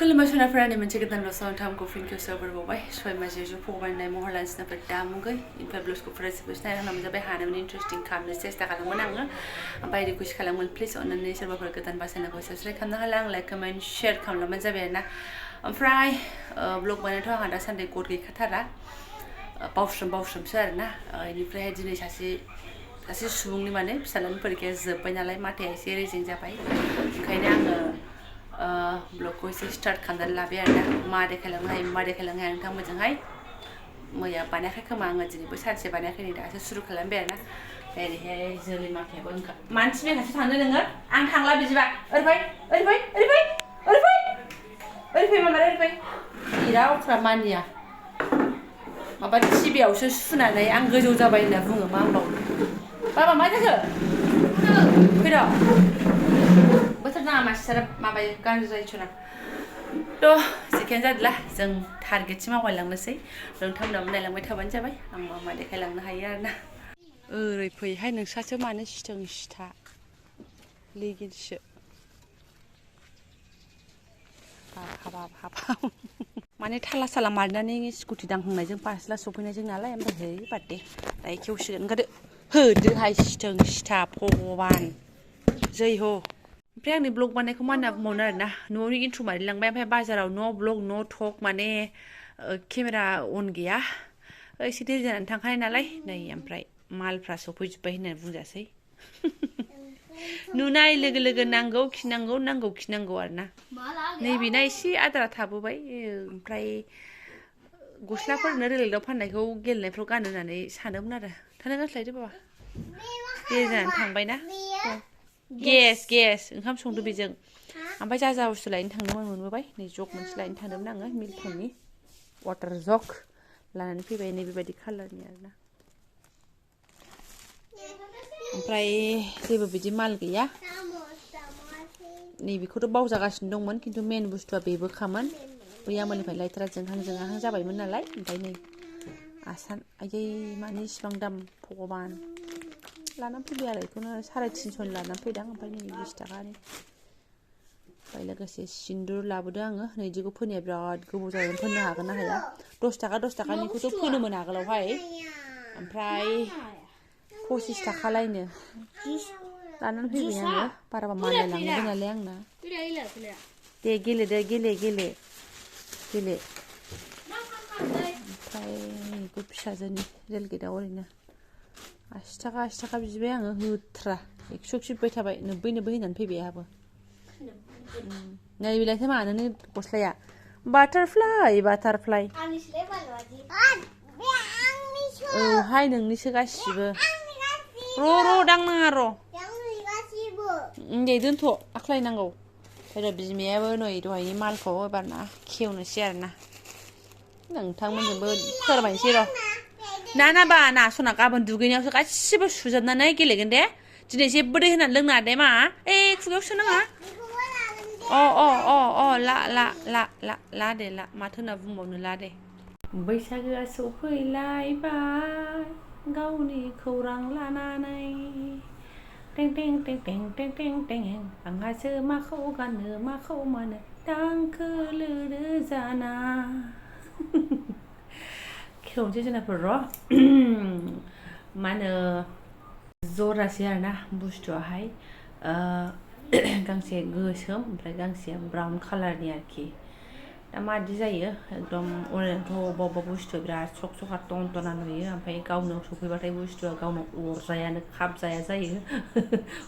खुलुमबाय सनाफोरानि मोनसे गोदान ब्लगआव नोंथांमोनखौ फिन खेबसेयाव बरायबावबाय सबाय माजेजों फगबायनाय महर लानसिनाफोर दामुगै ओमफ्राय ब्लगखौ फरायजोबोसै नायनो मोनजाबाय हानायमानि इन्टारेस्टिं खालामनो सेस्था खालामोन आङो ओमफ्राय रिकुवेस्ट खालामोन प्लिज अननानै सोरबाफोर गोदान बासायनायखौ साबस्क्राइब खालामनो हाला आं लाइक कमेन्ट शेयार खालामलांबानो जाबाय आरोना ओमफ्राय ब्लग बानायनायथ' आंहा दासान्दि गद गैखाथारा बावस्रोमसो आरोना बेनिफ्राय दिनै सासे सुबुंनि माने फिसाज्लानि फरिखाया जोब्बाय नालाय माथाया एसे रेजें जाबाय ओंखायनो आङो ब्लगखौ एसे स्टार्ट खालामनानै लाबाय आरोना मा देखायलांनो हायो नोंथांमोनजोंहाय मैया बानायाखै खोमा आङो दिनैबो सानसे बानायाखै नै दासो सुरु खालामबाय आरोना ओरैहाय जोलै माथायाबो मानसि बेखासो थांदो नोङो आं थांला बिदिबा ओरै मामा ओरै रावफ्रा मानिया माबा टिभियावसो सुनानै आं गोजौ जाबाय होनना बुङो मा होनबावनो बाबा मा जाखो फैद' बोथोर नाङा मानसिया माबायो गाज्रि जायोसोना थ' जेखियानो जादोला जों टारगेटसिम आवगायलांनोसै नोंथांमोनाबो नायलांबाय थाबानो जाबाय आं मा देखायलांनो हायो आरोना ओरै फैहाय नोंस्रासो मानो सिथों सिथा लेगिनसो हाबाब माने थाला साला मारिनानै स्कुटि दांहांनायजों पार्सेला सफैनायजों नालाय ओमफ्राय है बाददे दायो खेवसिगोन ओंखारदो होदोहाय सिथों सिथा भगबान जै हो ओमफ्राय आंनि ब्लग बानायखौ मा होनना बुंबावनो आरोना न'आवनि इन्ट्र' मारिलांबाय ओमफ्राय बाजाराव न' ब्लग न' टक माने केमेरा अन गैया एसे देरि जानानै थांखानाय नालाय नै ओमफ्राय मालफ्रा सफैजोब्बाय होननानै बुंजासै नुनाय लोगो लोगो नांगौ खिनांगौ आरोना नैबेना एसे आद्रा थाबोबाय ओमफ्राय गस्लाफोरनो रिलेटआव फाननायखौ गेलेनायफ्राव गानो होननानै सानोमोन आरो थानो गानस्लायदो बाबा देरि जानानै थांबायना गेस ओंखाम संदो बेजों ओमफ्राय जा बुस्थु लायनो थांदोंमोन मोनबोबाय नै जग मोनसे लायनो थांदोंमोन आङो मिल्टननि वाटार जग लानानै फैबाय नै बेबायदि कालारनि आरोना ओमफ्राय जेबो बिदि माल गैया नैबेखौथ' बावजागासिनो दंमोन खिन्थु मेन बुस्थुआ बेबोखामोन बै आमोलनिफ्राय लायथ्रा जोंहां जाबायमोन नालाय ओमफ्राय नै आसान आयै माने इसिबां दाम भगबान लानानै फैबाय आरो बेखौनो 350नि लानानै फैदां ओमफ्राय नै 20 थाखानि ओमफ्राय लोगोसे सिन्दुर लाबोदों आङो नैदिखौ फोनाया बिराद गोबाव जाबाय फोननो हागोन ना हाया 10 थाखानिखौथ' फोनोमोन आगोलावहाय ओमफ्राय 25 थाखा लायनो लानानै फैबाय आङो बाराबा मानलायलाङोबो नालाय आंना दे गेलेदो गेले ओमफ्राय बेखौ फिसाजोनि रेलगेटआव ओरैनो 80 थाखा बिबाय आङो होथ्रा 100 बिबाय थाबाय 90 होनानै फैबाय आंहाबो नै बेलायसो मा नोंनि गस्लाया बाटारफ्लाइ औहाय नोंनिसो गासिबो र' दांनाङा र' दे दोनथ' आख्लायनांगौ र' बिमायाबो नै दहायनि मालखौ एबारना खेवनोसै आरोना नोंथांमोनजोंबो फोरमायनोसै र' ना सना गाबोन दुगैनायावसो गासिबो सुजोबनानै गेलेगोन दे दिनै जेबो दै होनानै लोंनाङा दे मा खुगायाव सोनाङा ला दे माथो होनना बुंबावनो ला दे बैसागोआ सफैलायबाय गावनि खौरां लानानै टें आंहासो माखौ गानो माखौ मानो दांखो लोरो जाना खेवनोसै जोंनाफोर र' मा होनो जरासे आरोना बुस्थुआहाय गांसे गोसोम ओमफ्राय गांसेया ब्राउन कालारनि आरोखि दा मादि जायो एकदम ओरैनोथ' अबेबा बुस्थुआ बिराद सखा टनटना नुयो ओमफ्राय गावनो सफैबाथाय बुस्थुआ गावनो अरजायानो खाबजाया जायो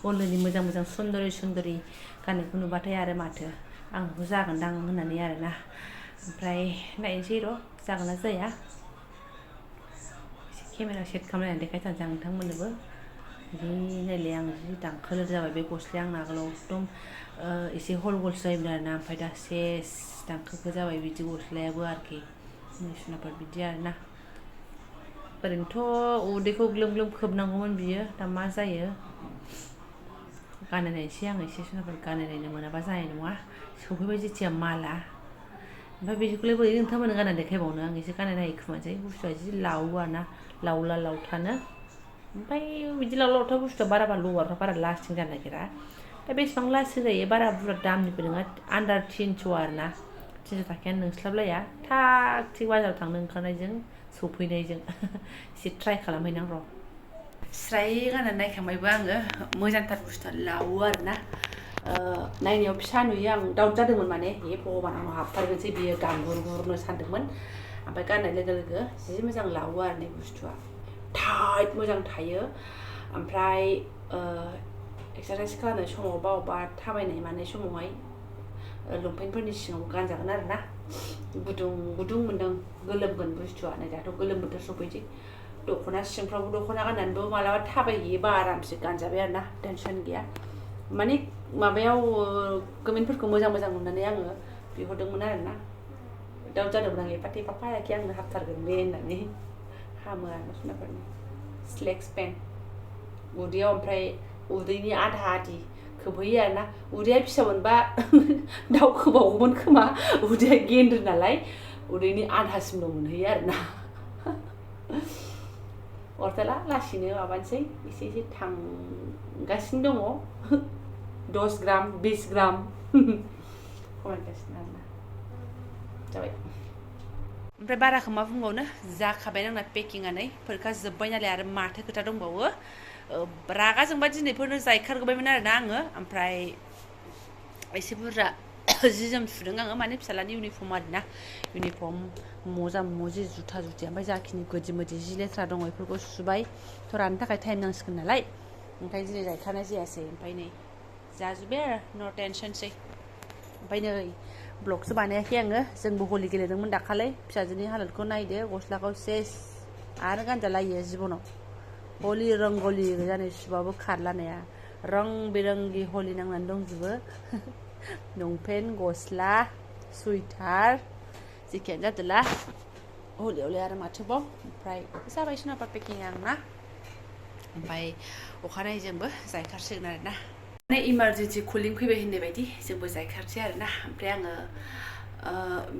अनलाइननि मोजां सुन्दरि गाननायखौ नुबाथाय आरो माथो आंबो जागोनदां होननानै आरोना ओमफ्राय नायनोसै र' जागोन ना जाया एसे केमेरा सेट खालामनानै देखायथारसै आं नोंथांमोननोबो जि नायलाय आं जि दांखोलोर जाबाय बे गस्लाया आंना आगोलाव एकदम एसे हल जायोमोन आरोना ओमफ्राय दा सेस दांखोखो जाबाय बिदि गस्लायाबो आरोखि सुनाफोर बिदि आरोना ओरैनोथ' उदैखौ ग्लोम खोबनांगौमोन बियो दा मा जायो गाननायनोसै आं एसे सुनाफोर गाननायनो मोनाबा जानाय नङा सफैबाय जेथिया माला ओमफ्राय बेखौलाय बोरै नोंथांमोननो गाननानै देखायबावनो आं एसे गाननाय नायै खोमानोसै बुस्थुआ जि लावो आरोना लावथानो ओमफ्राय बिदि लावथा बुस्थुआ बाराबा लवारफ्रा बारा लास्टिं जानो नागिरा दा बेसेबां लास्टिं जायो बारा बुरजा दामनिबो नङा आन्डार 300 आरोना थिनस' थाखायानो नोंस्लाबलाया थाग थिग बाजाराव थांनो ओंखारनायजों सफैनायजों एसे ट्राइ खालामहैनां र' स्राय गाननानै नायखांबायबो आङो मोजांथार बुस्थुआ लावो आरोना नायनायाव फिसा नुयो आं दाउट जादोंमोन माने हे भगबान आंनाव हाबथारगोनसै बियो गानगुरगुरनो सानदोंमोन ओमफ्राय गाननाय लोगो लोगो जि मोजां लावो आरो नै बुस्थुआ टाइट मोजां थायो ओमफ्राय एक्सारसाइज खालामनाय समाव बा थाबायनाय मानाय समावहाय लंपेन्टफोरनि सिङाव गानजागोन आरोना गुदुं गुदुं मोन्दों गोलोमगोन बुस्थुआ नै दाथ' गोलोम बोथोर सफैसै दख'ना सिंफ्रावबो दख'ना गाननानैबो मालाबा थाबायहैयोबा आरामसे गानजाबाय आरोना टेनसन गैया माने माबायाव कमेन्टफोरखौ मोजां मोजां नुनानै आङो बिहरदोंमोन आरोना दाउट जादोंमोन आं एफा थेफा बायाखै आंनो हाबथारगोन बे होननानै हामो आरो सुनाफोरनि स्लेक्स पेन्ट उदैयाव ओमफ्राय उदैनि आधा आधि खोबहैयो आरोना उदैया फिसा मोनबा दाउ खोबावगौमोन खोमा उदैया गेन्द्रि नालाय उदैनि आधासिमल' मोनहैयो आरोना अरजाला लासैनो माबानोसै एसे एसे थांगासिनो दङ 10 ग्राम 20 ग्राम खमायगासिनो आरोना जाबाय ओमफ्राय बाराखौ मा बुंबावनो जाखाबाय आंना पेकिंआनो फोरखा जोब्बाय नालाय आरो माथो खोथा दंबावो रागा जोंबा दिनैफोरनो जायखारगोबायमोन आरोना आङो ओमफ्राय एसे बुरजा जि जोम सुदों आङो माने फिसालानि इउनिफर्म आरोना इउनिफर्म मजा मजि जुथा जुथि ओमफ्राय जाखिनि गोदि मोदि जि लेथ्रा दङ बेफोरखौ सुबाय थ' राननो थाखाय टाइम नांसिगोन नालाय ओंखायनो दिनै जायखानाय जायासै ओमफ्राय नै जाजोब्बाय आरो न' टेनसनसै ओमफ्राय नै ब्लगसो बानायाखै आङो जोंबो हलि गेलेदोंमोन दाखालै फिसाजोनि हालोदखौ नायदो गस्लाखौ सेस आरो गानजालायो जिबनाव हलि रंगलि गोजानै सुबाबो खारलानाया रं बिरंगि हलि नांनानै दंजोबो लंपेन्ट गस्ला सुइटार जेखियानो जादोला हलियावलाय आरो माथोबाव ओमफ्राय जाबाय सोनाबा पेकिं आंना ओमफ्राय अखानायै जोंबो जायखारसिगोन आरोना माने इमारजेन्सि कलिं फैबाय होननाय बायदि जोंबो जायखारसै आरोना ओमफ्राय आङो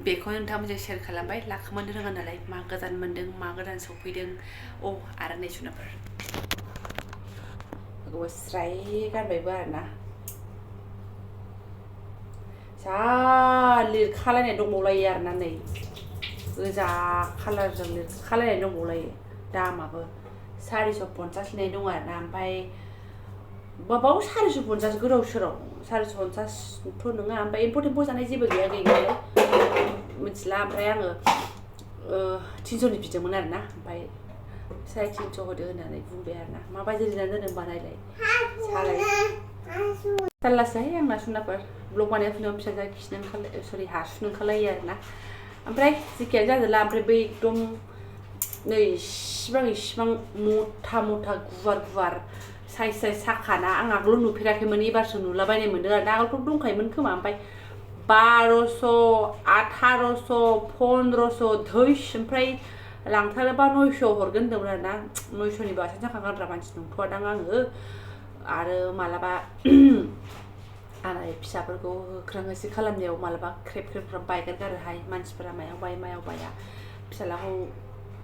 बेखौ नोंथांमोनजों शेयार खालामबाय लाखोमानो रोङा नालाय मा गोदान मोन्दों मा गोदान सफैदों आरो नै जुनाफोर बेखौबो स्राय गानबायबो आरोना जा लिरखालायनाय दंबावलायो आरोना नै गोजा कालारजों लिरखालायनाय दंबावलायो दामाबो 450 होननाय दं आरोना ओमफ्राय बाबाव 450 गोदाव सोराव 450थ' नङा ओमफ्राय एम्फौ टेम्फौ जानाय जेबो गैया गैनायालाय मिथिला ओमफ्राय आङो 300नि बिदोंमोन आरोना ओमफ्राय 350 होदो होननानै बुंबाय आरोना माबायदि लिरनानै दोनदों बानायलाय सालाय जारलासोहाय आंना सुनाफोर ब्लग बानायफिनायाव फिसा खिनो सरि हासुनो ओंखारलायो आरोना ओमफ्राय जेखियानो जादोला ओमफ्राय बै एकदम नै इसिबां मथा गुवार गुवार साइज साखाना आं आगोलाव नुफेराखैमोन एबारसो नुलाबायनाय मोनदों आरो आगोलथ' दंखायोमोन खोमा ओमफ्राय 1200 1800 1500 धैस ओमफ्राय लांथारोबा 900 हरगोन होनदोंमोन आरोना 900नि बांसिन जाखा गानग्रा मानसि नंथ'वादां आङो आरो मालाबा आंना फिसाफोरखौ होख्रां होसि खालामनायाव मालाबा ख्रेब बायगारगारोहाय मानसिफोरा मायाव बाया फिसालाखौ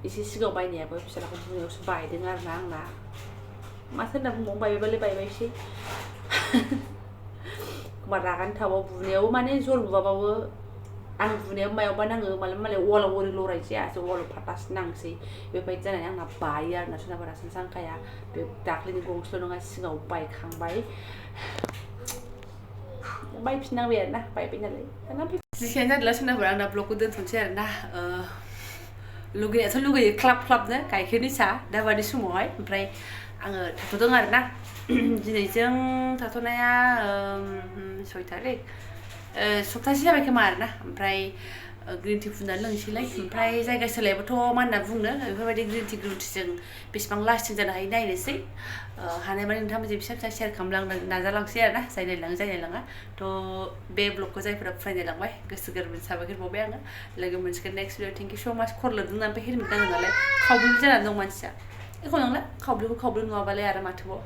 एसे सिगाङाव बायनायाबो फिसालाखौ बुनायावसो बायदों आरोना आंना माथो होनना बुंबावनो बायबालाय बायबायसै एखमबा रागानि थाबाव बुनायावबो माने जर बुवाबाबो आं बुनायाव मायावबा नाङो मालाबा मालाय वालाव ओरै लरायनोसै आंहासो वालाव फाटासो नांसै बेबायदि जानानै आंना बायो आरोना सोरनाबा सानखाया बे दाख्लैनि गंसेल' नङा सिगाङाव बायखांबाय बायफिननांबाय आरोना बायबाय नालाय दाना जेखियानो जादोला सोरनाबा आंना ब्लगखौ दोनथ'नोसै आरोना लुगैनायाथ' लुगैयो ख्लाबनो गाइखेरनि साहा दाबादि समावहाय ओमफ्राय आङो थाथ'दों आरोना दिनैजों थाथ'नाया 6 थारिख सप्तासे जाबाय खोमा आरोना ओमफ्राय ग्रिन टि फुननानै लोंसैलाय ओमफ्राय जायगा सोलायबाथ' मा होनना बुंनो बेफोरबायदि ग्रिन टिजों बेसेबां लास्टिं जानो हायो नायनोसै हानायमानि नोंथांमोनजों फिसा शेयार खालामलांनो नाजालांसै आरोना जाय नायलाङा थ' बे ब्लगखौ जायफोरा फरायनायलांबाय गोसो गोरबोनि साबायखर बावबाय आङो लोगो मोनसिगोन नेक्स्ट भिडिअ थेंक इउ स' माच खर लोबदों ओमफ्राय हेलमेट नांगौ नालाय खावब्लु जानानै दं मानसिया एख' नंला खावब्लु नङाबालाय आरो माथोबाव